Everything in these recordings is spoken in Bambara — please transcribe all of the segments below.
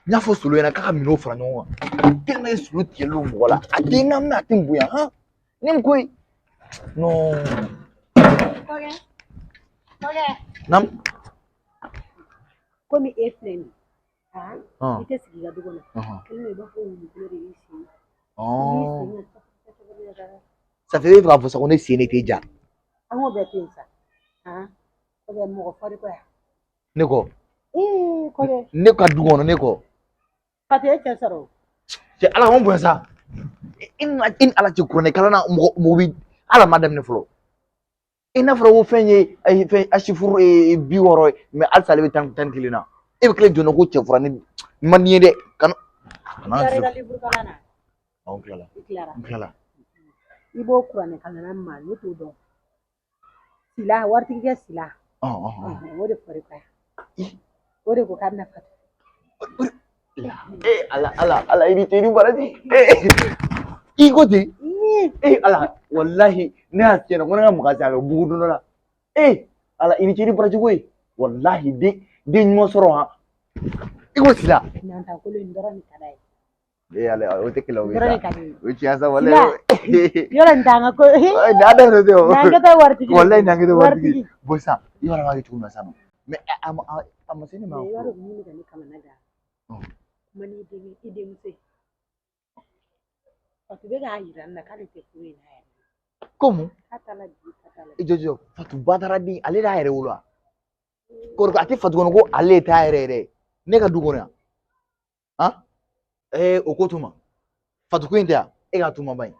N y'a fɔ Solo ɲɛna k'a ka minɛnw fara ɲɔgɔn kan. Tellement que Solo tigɛlen don mɔgɔ la. A tɛ n na mais a tɛ n bonya han. Ne ko ye. Non. Kɔkɛ. Kɔkɛ. Naamu. Komi e filɛ nin ye. I tɛ sigi i ka du kɔnɔ. Kelen i b'a fɔ wulukolo de b'i sen. Ça fait e bɛ k'a fɔ sa ko ne sen de tɛ ja. An k'o bɛɛ to yen sa. Kɔkɛ mɔgɔ fɔri kɔ yan. Ne kɔ. Kɔkɛ. Ne ka du kɔnɔ ne kɔ. Fatu ye cɛ sɔrɔ o. Cɛ ala k'anw bonya sa. I ni ala cɛ kuranɛ kalan na mɔgɔ mɔgɔ bi ala ma daminɛ fɔlɔ. I n'a fɔra ko fɛn ye fɛn asifuru 60 ye mais halisa ale bɛ 11 na. E bɛ tila jɔn ko cɛ fura ni man di ye dɛ. Kana kana. I ka livre kalan na. Awɔ n tilala. I tilara. N tilala. I b'o kuranɛ kalanna ma ne t'o dɔn. Sila waritigikɛ Sila. O de fɔra ko yan. O de ko k'a bɛna fatu. Ee ala ala ala i ni ce i ni baraji. I ko ten. Ee ala walahi ne y'a tiɲɛ ko ne ka magasin a bɛ bugu don dɔ la. Ee ala i ni ce i ni baraji koyi. Walahi den den ɲuman sɔrɔ han. I ko Sila. Nantakolo in dɔrɔn de ka d'a ye. Ee ala o tɛ kɛlɛ o ye Dɔrɔn de sa. ka di ye. O ye tiɲɛ sa walahi. Yɔrɔ nin t'an ka ko. N'a daminɛ tɛ o. N'an kɛtɔ ye waritigi. Walahi n'an kɛtɔ waritigi. Bon sisan i b'a dɔn an b'a kɛ cogo min na sisan nɔ. Mais a ma se ne ma. I b'a dɔn min bɛ ka ne kamana gan. Kuma n'i den i denmuso ye. Fatu bɛ k'a yira n na k'ale tɛ furu in na yɛrɛ. Ko mun? K'a t'a la bi k'a t'a la. I jɔ jɔ Fatu Badara den ale de y'a yɛrɛ wolo wa? Kɔrɔ a tɛ Fatu kɔnɔ ko ale t'a yɛrɛ yɛrɛ ye. Ne ka du kɔnɔ yan. Han? Ee o ko to ma. Fatu ko in tɛ yan. E k'a to ma ban ye.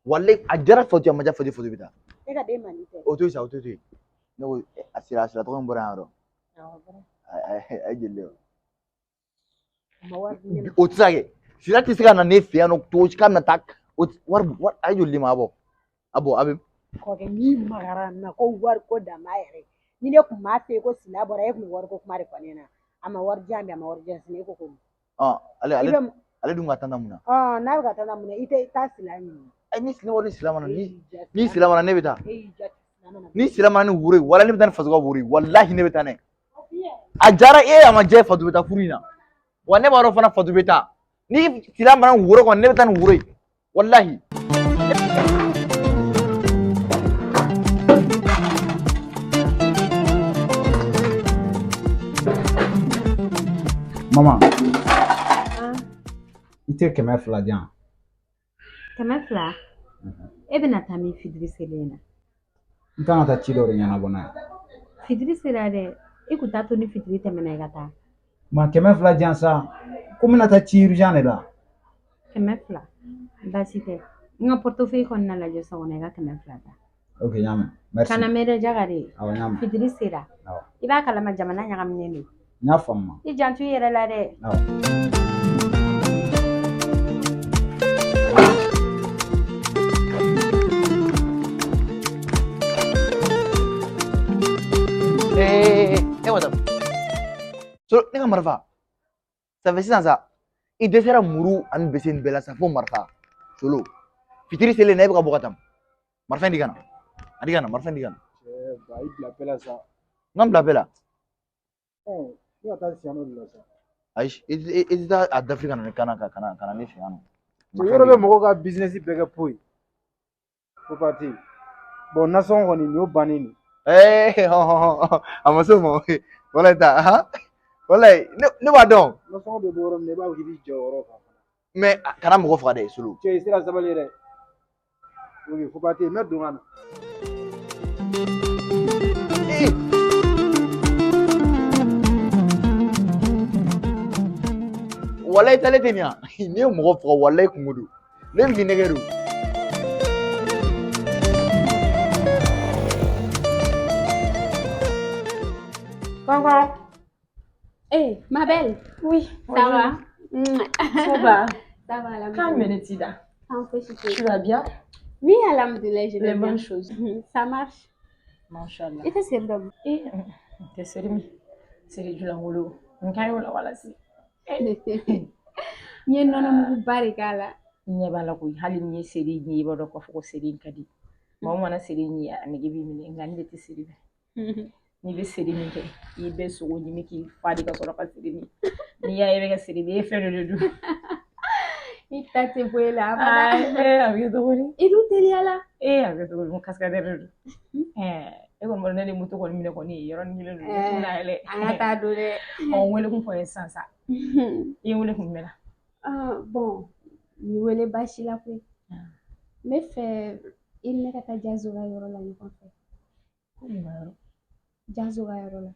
Walayi a diyara Fatu ye a ma diya Fatu ye Fatu bɛ taa. E ka den man di tɛ. O to yen sa o to yen. Ne ko a sira a sira tɔgɔ in bɔra yan yɔrɔ. A ye jeli de o tɛ se ka kɛ. Sira tɛ se ka na ne fɛ yan nɔ cogo si k'a bɛna taa o wari wari a ye joli di ma a bɔ a bɔ a bɛ. Kɔkɛ n'i magara n na ko wari ko dan b'a yɛrɛ ye. Ni ne kun m'a f'e ye ko Sila bɔra e kun bɛ wari ko kuma de fɔ ne ɲɛna. A ma wari di yan bi a ma wari di yan sini e ko ko mun. Ale ale ale dun ka taa mun na. N'a bɛ ka taa mun na i tɛ taa Sila ɲini. Ayi ni Sila wari Sila mana ni Sila mana ne bɛ taa. Ni Sila mana ni woro ye wala ne bɛ taa ni Fatu ka woro ye walahi ne bɛ taa n'a ye. A diyara e ye a ma diya Fatu bɛ taa furu in na. Wa ne b'a dɔn fana Fatu bɛ taa. Ni Sila mana woro kɔni ne bɛ taa ni woro ye walahi. Mama, i tɛ 200 di yan. 200? E bɛna taa min fitiri selen na? N kan ka taa ci dɔ de ɲɛnabɔ n'a ye. Fitiri sera dɛ, i kun t'a to ni fitiri tɛmɛna i ka taa. Ma 200 di yan sa, ko n bɛna taa ci urgent de la. 200? Baasi tɛ. N ka portefeuille kɔnɔna lajɛ so kɔnɔ i ka 200 ta. Ok, n y'a mɛn. Merci. Kana mɛn dɛ Jagare. Awɔ, n y'a mɛn. Fitiri sera. Awɔ. I b'a kalama jamana ɲagaminen don. N y'a faamu. I janto i yɛrɛ la dɛ. Awɔ. Ee, e ma taa. So ne ka marifa. Ça fait sisan sa i dɛsɛra muru ani bese nin bɛɛ la sa fo marifa. Solo. Fitiri selen na e bɛ ka bɔ ka taa. Marifa in di ka na. A di ka na marifa in di ka na. Ba i bila bɛɛ la sa. N ka bila bɛɛ la. Ne ka taa siyano de la sa. Ayi i tɛ taa a dafiri ka na ne kana ka na ka na ne fɛ yan nɔ. Yɔrɔ bɛ mɔgɔw ka business bɛɛ kɛ po ye. Ko pati. Bon nasɔngɔ kɔni nin y'o bannen de. Ee hɔn hɔn hɔn a ma s'o ma walayi ta han walayi ne b'a dɔn. Nasɔngɔ bɛ bɔ yɔrɔ min na i b'a fɔ k'i b'i jɔ o yɔrɔ kan. Mais kana mɔgɔ faga dɛ Solo. Cɛ i sera sabali dɛ. Ok fo pati n bɛ don ka na. Walayi tale tɛ nin yan n'i ye mɔgɔ faga walayi kungo don ne bɛ k'i nɛgɛ don. Kɔkɔ. Eh, ma belle. Oui. Ça va? Ça va. Ça va, alhamdoulilah. Quand Menetida. Tu vas bien? Oui, alhamdoulilah, je vais Les bien. bonnes choses. Ça marche. Machallah. I tɛ seri dɔ? Eh, tɛ seri min. Seri julangolo. N kan y'o la wala si. N ye nɔnɔmuguba de k'a la. N ɲɛ b'a la koyi hali n'i ye seri in ye i b'a dɔn k'a fɔ ko seri in ka di. Maa o mana seri in ye a nege b'i minɛ nka ne de tɛ seri min. N'i bɛ seri min kɛ i bɛ sogo ɲimi k'i fa de ka sɔrɔ ka seri min. N'i y'a ye i bɛ ka seri i ye fɛn dɔ de dun. I ta tɛ bɔ e la abada. A bɛ kɛ cogo di? I dun teliyala. Ee a bɛ kɛ cogo di? N ko cascadeur de don. E kɔni b'a dɔn ne de moto kɔni minɛ kɔni yɔrɔnin kelen don. Ne tɛna yɛlɛ. An ka taa don dɛ. Ɔ n wele kun fɔ n ye sisan sa. I ye n wele kun jumɛn na? Bon, n y'i wele baasi la koyi. N bɛ fɛ i ni ne ka taa Jazo ka yɔrɔ la ɲɔgɔn fɛ. Jazo ka yɔrɔ la.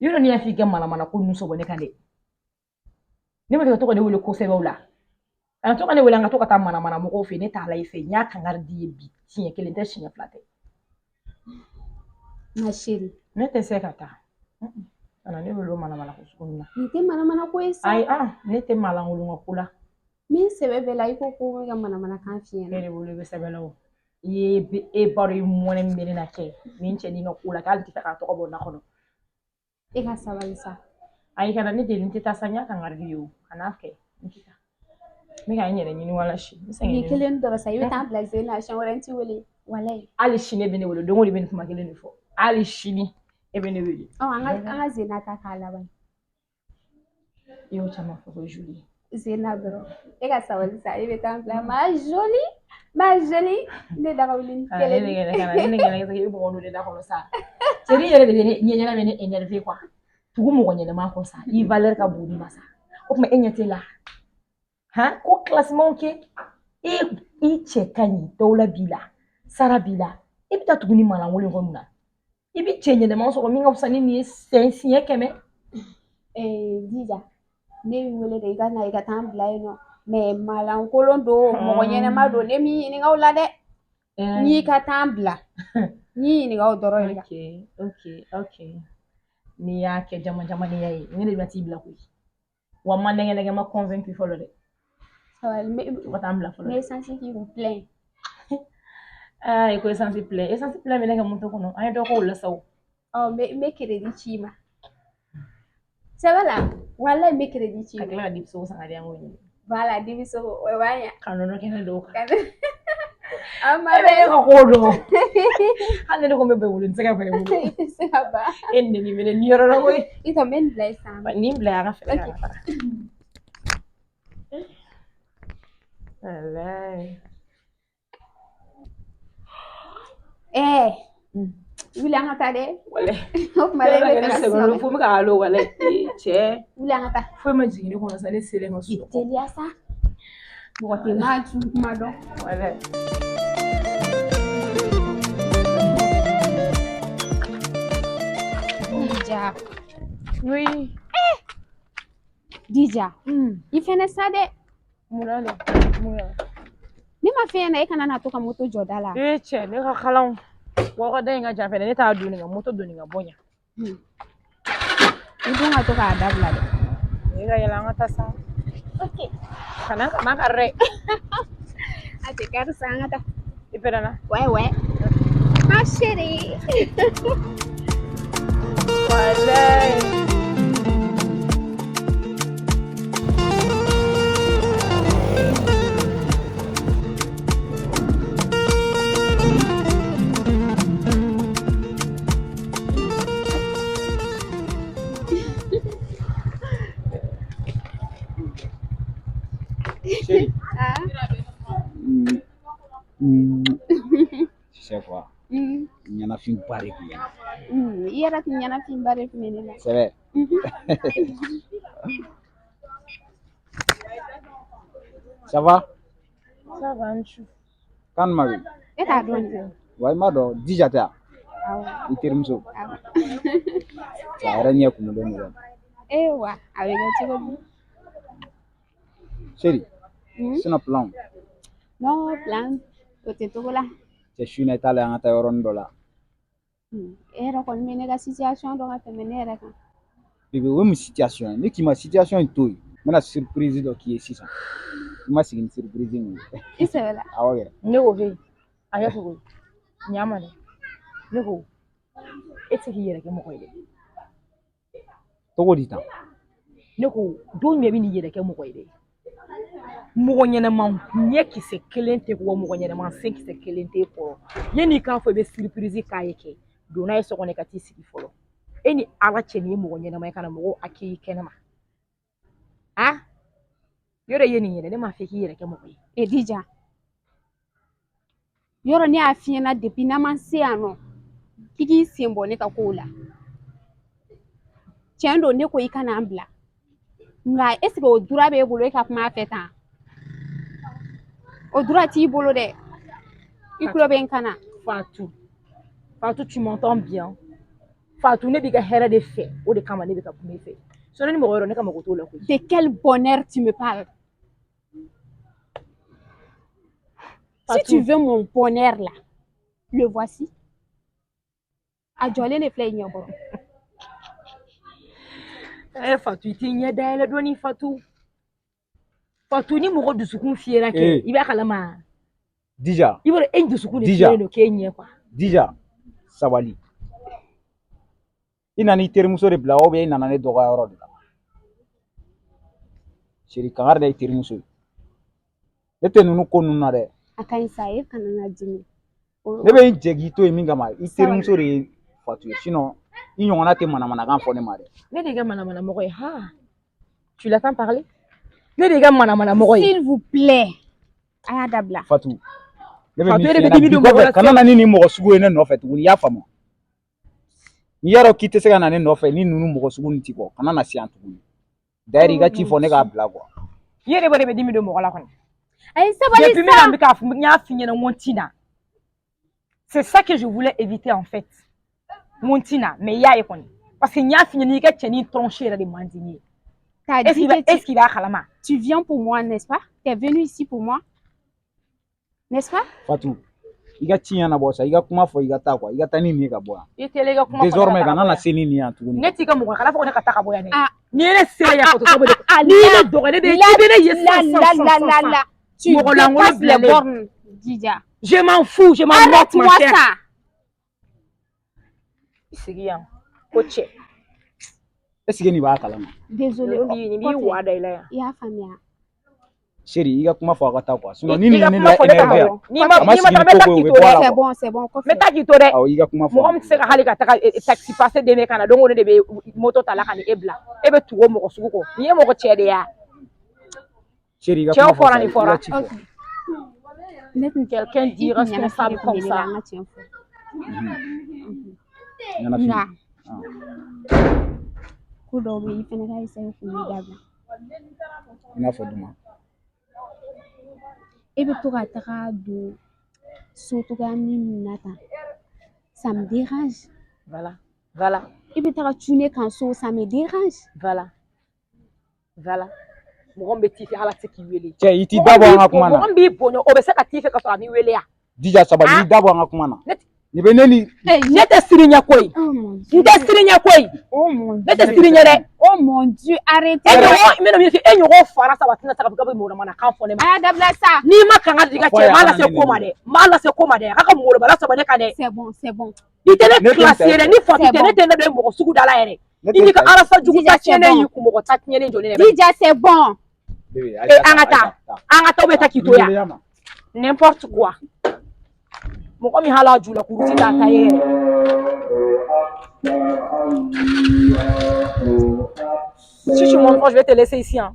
Yɔrɔ ne y'a f'i ka manamana ko ninnu sɔbɔ ne kan dɛ. Ne ma to ka ne wele ko sɛbɛw la. Kana to ka ne wele an ka to ka taa manamana mɔgɔw fɛ, ne t'a la i fɛ. N y'a kangari d'i ye bi, siɲɛ kelen tɛ, siɲɛ fila tɛ. Ma chérie. Ne tɛ se ka taa. Kana ne wele o manamana ko sugu ninnu na. Nin tɛ manamana ko ye sa. Ayi, ne tɛ maalankolon ka ko la. Min sɛbɛ bɛɛ la, i ko ko n bɛ ka manamanakan f'i ɲɛna. E de bolo i bɛ sɛbɛ la o. I ye e ba dɔn i mɔnɛ min bɛ ne na kɛ nin cɛnin ka ko la k'ale tɛ fɛ k'a tɔgɔ bɔ n da kɔnɔ. E ka sabali sa. Ayi, kana ne deli, n tɛ taa sa, n y'a kangari d'i ye o. Kan'a kɛ, n tɛ taa. N bɛ ka n yɛrɛ ɲini wala si. N sɛgɛnnen Nin kelen dɔrɔn sa, i bɛ taa n bila zen na, siɲɛ wɛrɛ n t'i wele. Walayi. Hali sini e bɛ ne wele, don o don i bɛ nin kuma kelen de fɔ. Hali sini e bɛ ne wele. Ɔ an ka zena ta k'a laban. I y'o caman fɔ ko jolie. Zena dɔrɔn. E ka sabali sa, e bɛ taa n bila. Ma jolie, ma jolie. Ne da ka wuli ni kelen. Ne nɛgɛ kana ne nɛgɛ i bɛ mɔgɔ don ne da kɔnɔ sa. Cɛnin yɛrɛ de bɛ ne ɲɛna bɛ ne énervé quoi. Tugu mɔgɔ ɲɛnɛma kɔ sa, i valeur ka bon ni ma sa. O tuma e ɲɛ t'e la. Han, ko classement kɛ. E i cɛ ka ɲi, dawula b'i la, sara b'i la. E bɛ taa tugu ni malankolon kɔ mun na? I bɛ cɛ ɲɛnɛma sɔrɔ min ka fisa ni nin ye siɲɛ 100. Dija, ne y'i wele de i ka na i ka taa n bila yen nɔ. Mais malankolon don, mɔgɔ ɲɛnɛma don, ne m'i ɲininka o la dɛ. N'i ka taa n bila, n y'i ɲininka o dɔrɔn de la. Ok. N'i y'a kɛ jama jamanenya ye, ne de bɛ t'i bila koyi. Wa n ma nɛgɛ nɛgɛ, n ma convaincu fɔlɔ dɛ. Sabali, ka taa n bila fɔlɔ. N bɛ essence k'i kun plein. Aa, i ko essence plein. Essence plein bɛ ne ka moto kɔnɔ. An ye dɔ k'o la sa o. Ɔ, n bɛ crédit ci i ma. Sɛbɛ la, walayi n bɛ crédit ci i ma. Ka tila ka dibisogo san ka di an k'o ɲini. Voilà, dibisogo, o b'a ɲa. Ka nɔnɔ kɛnɛ dɔw kan. An ma E bɛ ne ka ko dɔn. Hali ne ko n bɛ bɛn wolo, n tɛ se ka bɛn wolo. I tɛ se ka ban. E ni ne bɛ nin yɔrɔ la koyi. I tɔ n bɛ nin bila yen sisan. Nin bila yan, an ka fɛɛrɛ k'a la. Walayi. Wuli an ka taa dɛ. Walayi. O tuma la e bɛ fɛ ka sunɔgɔ. Fo n bɛ ka alo walayi. Cɛ. Wuli an ka taa. Foyi ma jigin ne kɔnɔ sa, ne selen ka sunɔgɔ. I teliya sa. Mɔgɔ tɛ maa ju kuma dɔn. Walayi. Dija. Oui. Dija. I fɛnɛ sa dɛ. Mun na de? Mun na? Ne ma f'e ɲɛna e kana na to ka moto jɔ da la. Ee cɛ, ne ka kalanw. Wa da in ka jan fɛnɛ, ne t'a don nin ka moto don nin ka bɔ ɲa. I dun ka to k'a dabila dɛ. Ne ka yɛlɛ an ka taa sa. Ok. Kana kama kari dɛ. A tɛ kari sa, an ka taa. I pɛrɛnna? Ouais ouais. Ma chérie. Walayi. Chérie. Ah. Tu sais quoi? Ɲɛnafin ba de tun bɛ na. I yɛrɛ tun ɲɛnafin ba de tun bɛ ne la. C'est vrai. Ça va? Ça va, n su. Kan ma bɛ? E t'a dɔn nin. Wa i m'a dɔn Dija tɛ wa? Awɔ. I terimuso. Awɔ. A yɛrɛ ɲɛ kumulen don dɛ. Ee wa, a bɛ kɛ cogo di? Chérie, sinon plan. Non, plan o tɛ togo la. Cɛ su in na i t'a lajɛ an ka taa yɔrɔnin dɔ la. E yɛrɛ kɔni bɛ ne ka situation dɔn ka tɛmɛ ne yɛrɛ kan. Bébé, o ye mun situation ye? Ne k'i ma situation in to yen, n bɛna surprise dɔ k'i ye sisan. I ma sigi ni surprise min ye. I sɛbɛ la. Awɔ kɛ. Ne ko fɛ a kɛ cogo di? Ɲa ma dɛ. Ne ko e tɛ se k'i yɛrɛ kɛ mɔgɔ ye dɛ. Cogo di tan? Ne ko don jumɛn i bɛ n'i yɛrɛ kɛ mɔgɔ ye dɛ? Mɔgɔ ɲɛnɛma ɲɛ kisɛ kelen tɛ wa mɔgɔ ɲɛnɛma sen kisɛ kelen tɛ kɔrɔ. Yanni i k'a fɔ i bɛ surprise k'a ye kɛ, don n'a ye so kɔnɔ i ka t'i sigi fɔlɔ. E ni Ala cɛ nin ye mɔgɔ ɲɛnɛma ye ka na mɔgɔw accueillir kɛnɛma. Yɔrɔ i ye nin yɛrɛ, ne m'a fɔ k'i yɛrɛ kɛ mɔgɔ ye. E Dija, yɔrɔ ne y'a f'i ɲɛna depuis n'an ma se yan nɔ k'i k'i sen bɔ ne ka kow la. Tiɲɛ don, ne ko i kana an bila, nka est ce que o droit b'e bolo e ka kuma a fɛ tan? O droit t'i bolo dɛ. I tulo bɛ n kan na. Fatou, Fatou, tu m'entends bien? Fatou, ne b'i ka hɛrɛ de fɛ, o de kama ne bɛ ka kuma i fɛ. Sinon ni mɔgɔ wɛrɛ, ne ka mako t'o la koyi. De quel bonheur tu me parles? Si Fatou. tu veux mon bonheur là, le voici. A jɔlen de filɛ i ɲɛkɔrɔ. Eh Fatou, i t'i ɲɛ dayɛlɛ dɔɔni Fatou. Fatou, ni mɔgɔ dusukun fiyɛra kɛ, Eh. i b'a kalama. Dija. I b'a dɔn e dusukun de Dija. fiyɛlen don k'e ɲɛ quoi. Dija, sabali. I nana i terimuso de bila ou bien i nana ne dɔgɔya yɔrɔ de la? Chérie, kangari da i terimuso ye. Ne tɛ ninnu ko ninnu na dɛ. A ka ɲi sa, e kana na dimi. Ne bɛ n jɛ k'i to yen min kama, i terimuso de ye Fatou ye. Sinon, i ɲɔgɔnna tɛ manamanakan fɔ ne ma dɛ. Ne de y'i ka manamana mɔgɔ ye ha. Tu l'entends parler? Ne de y'i ka manamana mɔgɔ ye. S'il vous plaît, a y'a dabila. Fatou, ne bɛ Fatou, min e de f'i bɛ ɲɛna dimi bi don mɔgɔ kɔfɛ, la. kana na ni nin mɔgɔ sugu ye ne nɔfɛ tuguni, i y'a faamu? N'i y'a dɔn k'i tɛ se ka na ne nɔfɛ ni ninnu mɔgɔ sugu nin t'i kɔ, kana na se yan tuguni. D'ailleurs, i ka ci fɔ ne k'a bila quoi. I yɛrɛ de bɛ dimi don mɔgɔ la kɔni. A ye sabali Depuis min na sa. n bɛ k'a fɔ, n y'a f'i ɲɛna n ko n ti na. C'est ça que je voulais éviter en fait. N ko n ti na, mais i y'a ye kɔni. Parce que n y'a f'i ɲɛna, i ka cɛnin tronche yɛrɛ de man di ne ye. T'as Est-ce dit qu'il va, que tu, est-ce qu'il b'a kalama? tu viens pour moi, n'est-ce pas? T'es venu ici pour moi, n'est-ce pas? Fatou, i ka ci ɲɛnabɔ sa, i ka kuma fɔ i ka taa quoi, i ka taa ni nin ye ka bɔ yan. I tɛlen i ka kuma fɔ ne ka Désormais, taa ka kana bɔ na yan. se ni nin ye yan tuguni. Ne t'i ka mɔgɔ ye, kana fɔ ko ne ka taa ka bɔ yan dɛ. Ah. N'i ye ne sera yan, Fatou, sababu de Ah, n'i ye là, ne dɔgɔ, ne bɛ là, i bɛ ne ye là, sisan là, sisan là, sisan là, sisan. là. Tu Mɔgɔ lankolon dépasses les bilalen. bornes, Dija. Je m'en fous, je m'en moque, ma Arrête-moi chère. ça. I sigi yan ko cɛ. Est-ce que nin b'a kalama? Désolé. Nin b'i wa da i la yan. I y'a faamuya. Chérie, i ka kuma fɔ a ka taa quoi. Sinon, I ni nin i ka ye ne kuma la fɔ ne ka énervé yan, bɔ. N'i ma a ma n'i ma sigi taa, ni n bɛ ko taa ko ye, k'i o bɛ to bɔ a dɛ. la C'est quoi. bon, c'est bon. N Kɔfɛ. bɛ taa k'i to dɛ. Awɔ, i ka kuma fɔ. Mɔgɔ min tɛ se ka hali ka taga taxi passer dɛmɛ ka na, don o don ne de bɛ moto ta la ka na e bila. E bɛ tugu o mɔgɔ sugu kɔ. Nin ye mɔgɔ cɛ de ye wa? Chérie, i ka Cɛw kuma fɔ fɔra sa, nin i ka fɔra. ci fɔ. Ok. Ne tun Quelqu'un i tun ɲɛnafin de d'irresponsable tun bɛ comme ne la, ça. an ka tiɲɛ fɔ. Ɲɛnafin. Nka Ah. ko dɔw bɛ yen, i fɛnɛ ka essayer k'olu dabila. I n'a fɔ jumɛn? E bɛ to ka taga don so cogoya min na tan, ça me dérange. Voilà, voilà, I bɛ taga cun ne kan so, ça me dérange. Voilà, voilà. Mɔgɔ min bɛ t'i fɛ, hali a tɛ se k'i wele. Cɛ, i t'i Mɔgɔ da min bɔ an b'i ka kuma na. mɔgɔ min b'i bonya, o bɛ se ka t'i fɛ ka sɔrɔ a m'i wele ya. Dija, sabali, Ah. i da bɔ an ka kuma na. Ne Nin bɛ ne ni Eh, ne tɛ siri ɲɛ koyi. Oh mon N Dieu. tɛ siri ɲɛ koyi. Oh mon Ne tɛ Dieu. siri ɲɛ dɛ. Oh mon Dieu, arrêtez. E ɲɔgɔn, n bɛna min f'i ye, e ɲɔgɔn fara saba tɛna se ka fɔ k'a bɛ manamanakan fɔ ne ma. A y'a dabila sa. N'i ma kangari di i ka Fɔ cɛ, yan, n m'a kana lase ne ko ma nɛni. dɛ. N m'a lase ko ma dɛ. A ka mɔgɔlobala saba ne kan dɛ. C'est bon, c'est bon. I tɛ ne Ne tɛ n kilasi ta ye dɛ. ye. Ni Fatou C'est tɛ, ne bon. tɛ ne don mɔgɔ sugu da la yɛrɛ. Ne I tɛ n'i n ka ta ye. arasa jugu Dija, ta c'est tiɲɛnen bon. y'i kun, mɔgɔ ta tiɲɛnen jɔlen de bɛ. Dija, c'est bon. Bébé, Eh, Aïssa, an ka Aïssa, taa. An ka taa, ou bien taa k'i to yan. Wele ma. N'importe quoi. Mɔgɔ min hali a ju la kurusi t'a ta ye yɛrɛ. Si tu m'entends, je vais te laisser ici, hein.